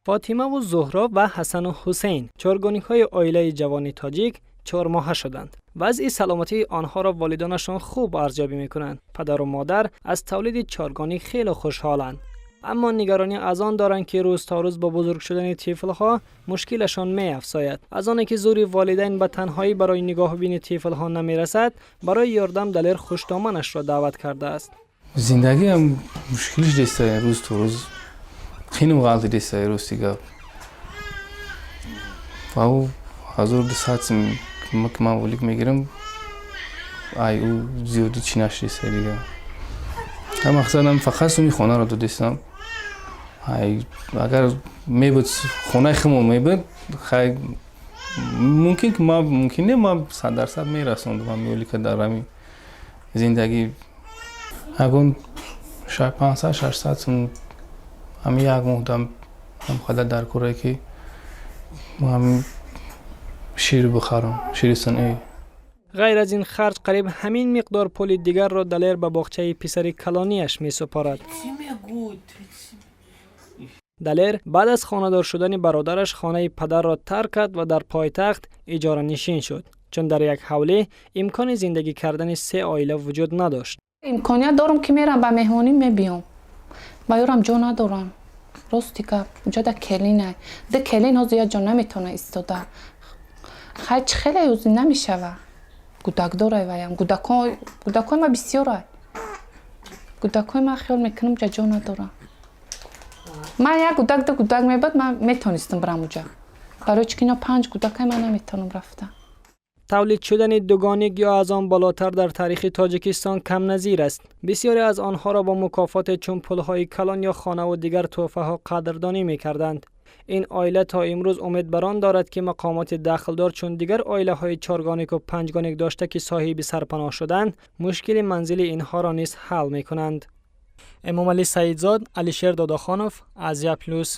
Фотимаву Зуҳро ва Ҳасану Ҳусейн, чоргоникҳои оилаи ҷавони тоҷик, 4 моҳа шуданд. Вазъи саломатии онҳоро волидонашон хуб арзёбӣ мекунанд. Падару модар аз тавлиди чоргоник хеле хушҳоланд, аммо нигаронӣ аз он доранд, ки рӯз то рӯз бо бузург шудани тифлҳо мушкилашон меафзояд. Аз оне ки зӯри волидайн ба танҳоӣ барои нигоҳубини тифлҳо намерасад, барои ёрдам Далер хуштоманашро даъват кардааст. Зиндагиам мушкилиш деста, рӯз то рӯз қинум ғалти деста. Рости гап, ва ӯ 1200 сум ки ман ойлик мегирам, ай ӯ зиёдӣ чӣ нашдеста дига. Мақсадам фақат суми хонаро додестам. Ай агар мебуд, хонаи худмон мебуд, хай, мумкин ки ман, мумкин не, ман 100% мерасондам ҳами ойлика. Дар ҳами зиндагӣ ягон 500, 600 сум ҳами як моҳ дам ҳамқадар дар корае, ки ҳами шир бихарам, шири сунъӣ. Ғайр аз ин харҷ, қариб ҳамин миқдор пули дигарро Далер ба боғчаи писари калонияш месупорад. Далер баъд аз хонадор шудани бародараш хонаи падарро тарк кард ва дар пойтахт иҷоранишин шуд, чун дар як ҳавлӣ имкони зиндагӣ кардани се оила вуҷуд надошт. Имконият дорам, ки мерам ба меҳмонӣ, мебиём, ба ёрам ҷо надорам. Рости гап, уҷада келинай, ду келин ҳозир як ҷо наметавона истода. Хай, чӣ хеле ӯзи намешава, гудак дорай ваям. Гудакои ма бисёрай, гудакои ма хиёл мекунам, ҷа ҷо надорам. Ман як гудак, ду гудак мебуд, ман метонистам бирам уҷа. Барои чӣ ки ино панҷ гудакай, ман наметавонам рафта. Тавлид шудани дугоник ё аз он болотар дар таърихи Тоҷикистон камназир аст. Бисёре аз онҳоро бо мукофоте чун пулҳои калон ё хонаву дигар тӯҳфаҳо қадрдонӣ мекарданд. Ин оила то имрӯз умед бар он дорад, ки мақомоти дахлдор, чун дигар оилаҳои чоргонику панҷгоник дошта, ки соҳиби сарпаноҳ шуданд, мушкили манзили инҳоро низ ҳал мекунанд. Эмомалӣ Саидзод, Алишер Додохонов, Азия Плюс.